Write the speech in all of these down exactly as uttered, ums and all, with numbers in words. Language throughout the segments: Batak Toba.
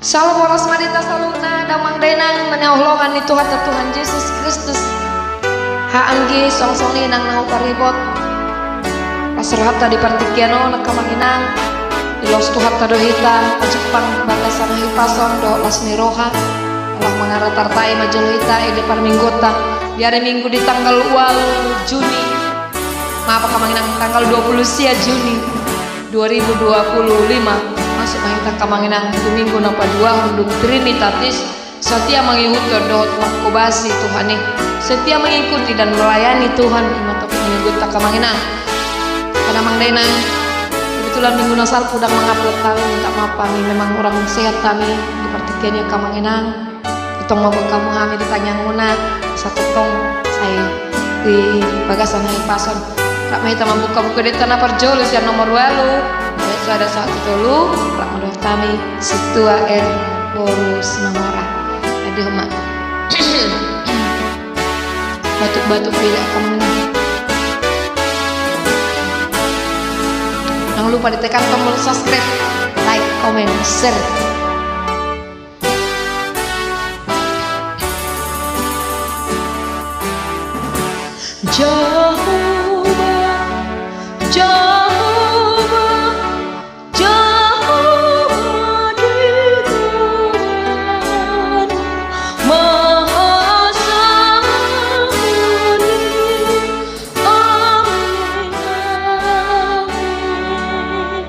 Salam horas ma di hita saluhutna, damang dainang na hinaholongan ni Tuhanta Tuhan Jesus Kristus. Haha, anggi, songon i nang na huparibot. Las rohanta di partingkian on, angka amang inang. Dilehon Tuhanta do hita pajumpang, bagasan hahipason dohot las ni roha. Ala mangarap tartai ma jolo hita, ede parmingguonta. Di ari Minggu di tanggal ualu Juni. Maaf angka amang inang, tanggal dua puluh sia Juni dua ribu dua puluh lima, masuk ma hita angka amang inang tu minggu na paduahon dung Trinitatis, setia mangihuthon dohot manghobasi Tuhan i, setia mengikuti dan melayani Tuhan, i ma topik ni mingguonta angka amang inang. Karena amang dainang, kebetulan minggu na salpu ndang mangupload hami, minta maaf hami, memang kurang sehat hami di partingkian i angka amang inang. Tongtong mambuat hamu hami di tangiangmuna, asa tongtong sai di bagasan hahipason. Rap ma hita mambuka Buku Ende-enta na parjolo sian nomor ualu, ayat sada sahat tu tolu, rap ma dohot hami Sintua R. Boru Simamora. Adi homa. Batuk-batuk beda kamu. Jangan lupa ditekan tombol subscribe, like, comment, share. Jahowa, Jahowa, Jahowa di tanganmu maha sangani. Amin, amin.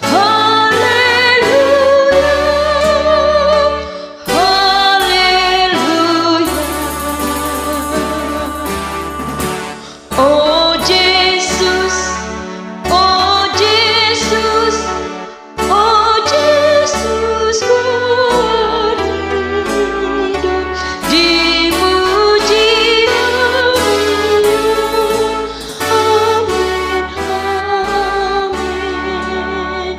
Haleluya, haleluya. O Jesus, o Jesus, o Jesus, Kau do dipuji. Amin, amin.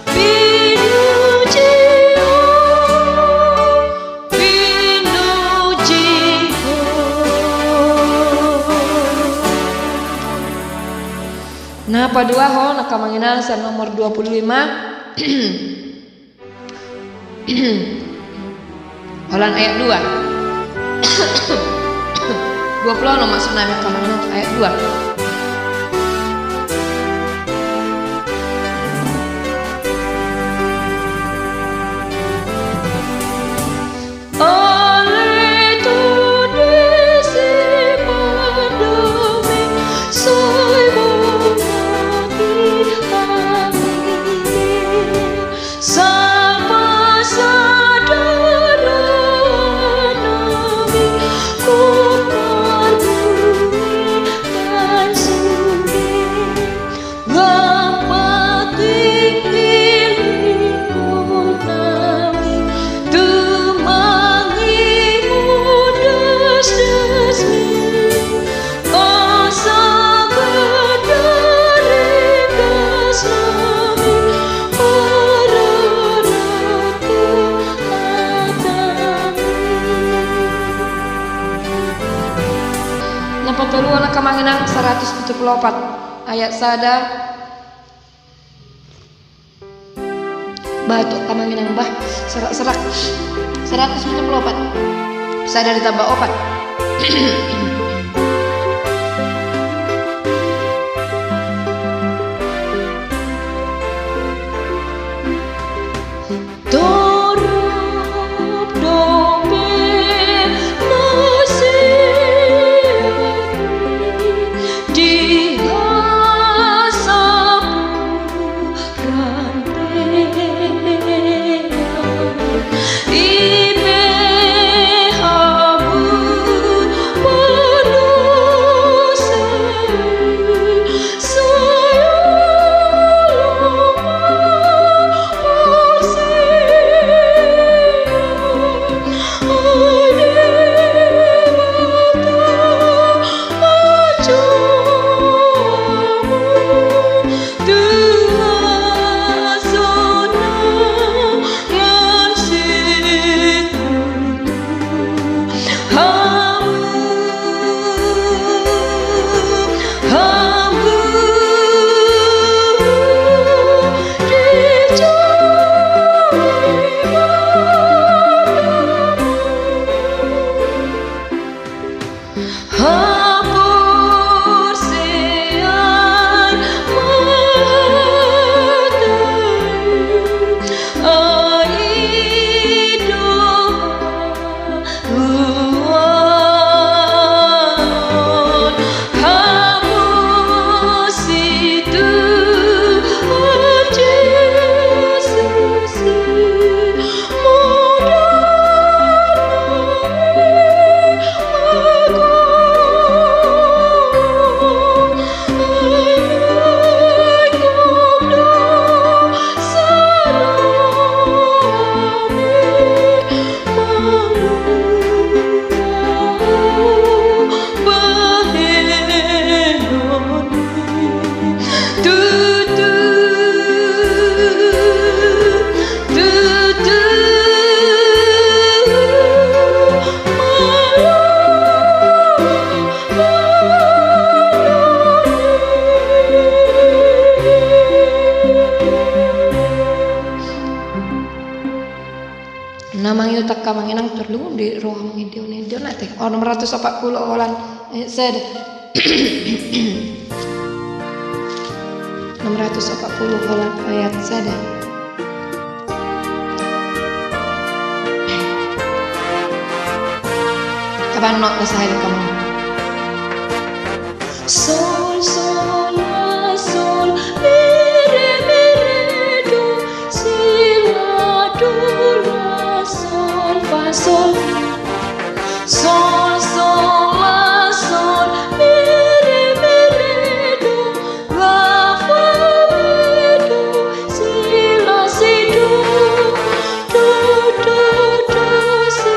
Pinuji Ho, pinuji Ho. Na paduahon, angka amang inang, sian nomor dua puluh lima. Holan ayat dua. Dua puluh onom maksudna, angka amang inang, ayat dua. Ale Tuhan, disi pandame sai mangati hami. Sai pasada rohanami, Ho marbue dan sude. Lam patik ni lingkunami, tumangi mudasdasmi. Asa gandari gasnami, ararat tu hatami. Na patoluhon, angka amang inang, saratus pitu pulu opat, ayat sada. Batuk, angka amang inang, bah, serak-serak. Saratus pitu pulu opat. Sada ditambah opat. Torop dope na sian i di hasangapon. Mangihuthon angka amang inang, tarlumobi di roha mangihuthon, ihuthon ate. Onom ratus opat pulu holan, eh, sada. Onom ratus opat pulu holan ayat sada. Tabahen ma, las hita ma. Sol, sol, la, sol, mi, re, mi, re, do, si, la, do, la, sol, fa, sol, mi. Sol, sol, la, sol, mi, re, mi, re, do, la, fa, mi, do, si, la, si, do. Do, do, do, si,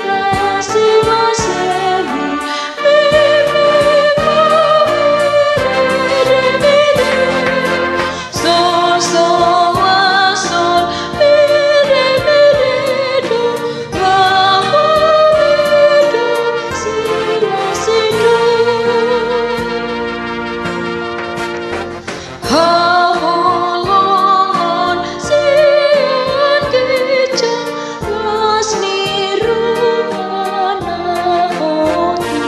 la, si, la, si, mi, mi, fa, mi, re, re, mi, re. Sol, sol, la, sol, mi, re, mi, re, do, la, fa, mi, do, si, la, si, do. Haholongon sian ginjang las ni rohana hoti.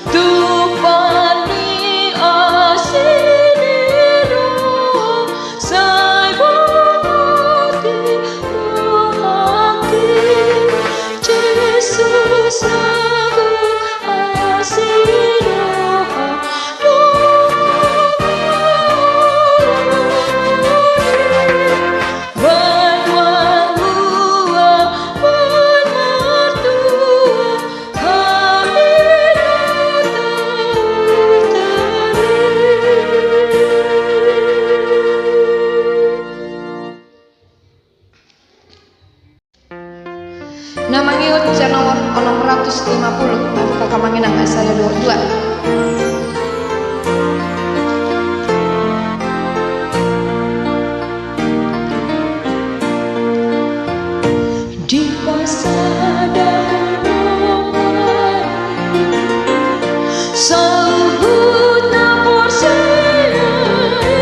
Tumpal ni asi ni roha sai bongoti rohangki. Jesus, lagu asi roha. Na mangihut sian nomor onom ratus lima pulu, mangihut angka amang inang, ayat sada, dua, dua. Dipasada saluhut na porsea i,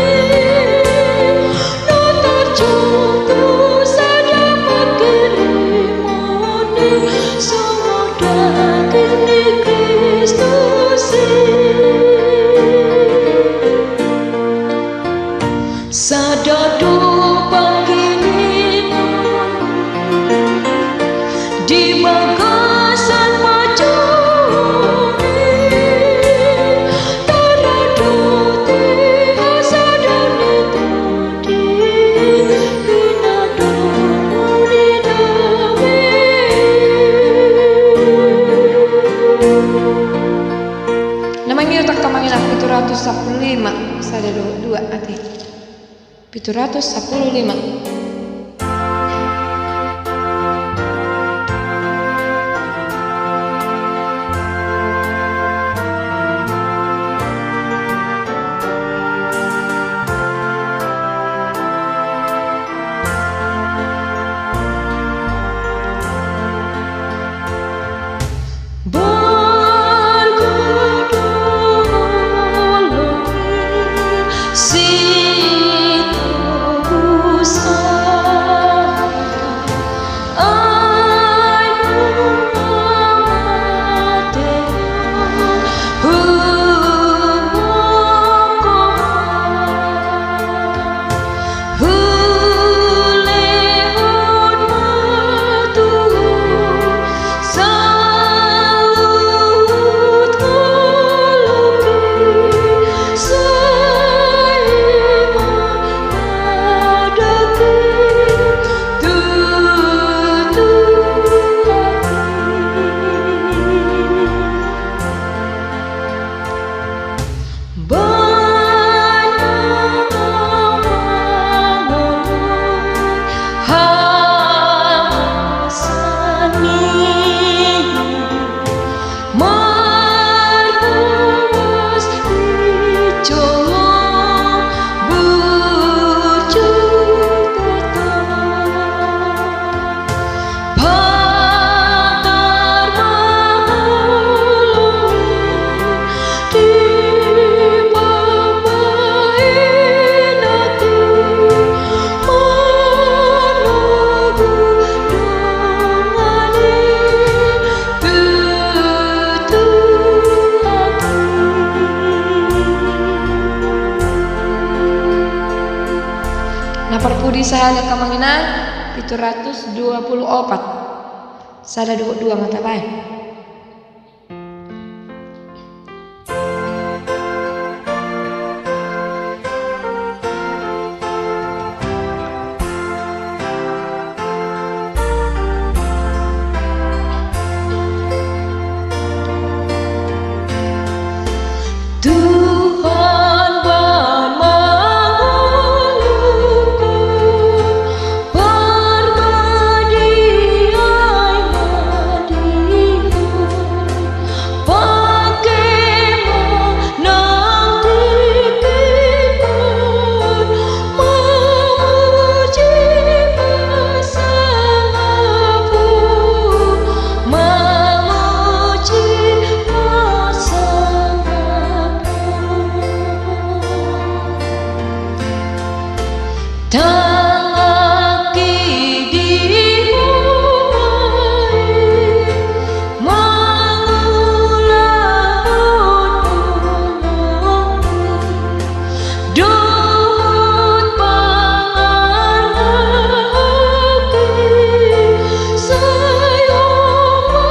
na tarjunjung sada pangkirimon i, songon daging ni Kristus i. Sada do pangkirimon di bagasan pajohon i, taradoti hasada ni Tuhan di pinadomu ni dame. Na mangihut angka amang inang, pitu ratus sampulu lima, sada, dua, dua, ate. Pitu ratus sampulu lima. Parpudi sahali angka amang inang, pitu ratus dua puluh opat. Sada dohot dua ma tabaen. Tuhan, parmadi ai ma di Ho, pangke ma nang tingki on, mamuji pasangapmu, mamuji pasangapmu. Tangki di Ho ma i, mangulahon holongmi dohot pangalangku i, sai Ho ma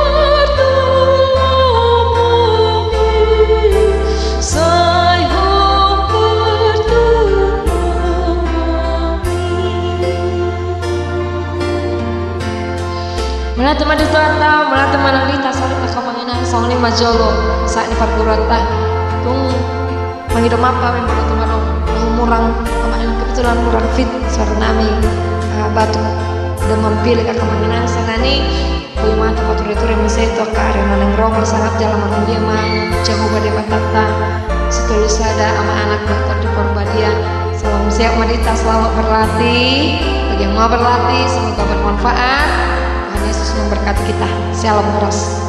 i, sai Ho ma i. Mauliate ma di Tuhanta, mauliate ma nang di hita saluhutna angka amang inang, songon i ma jolo sahat ni parguruanta. Tung mangido maaf hami molo tung adong na hurang, amang inang, kebetulan hurang fit suara nami, ah, batuk, dan mampilik angka amang inang, sian i boi ma hita pature-ture muse tu angka ari na naeng ro, marsangap jala marhobas ma Jahowa Debatanta, sitolu sada, Ama, Anak, dan Tondi Porbadia. Salam sehat ma di hita, selamat berlatih. Bagi yang mau berlatih, semoga bermanfaat. Tuhan Yesus memberkati kita. Shalom horas.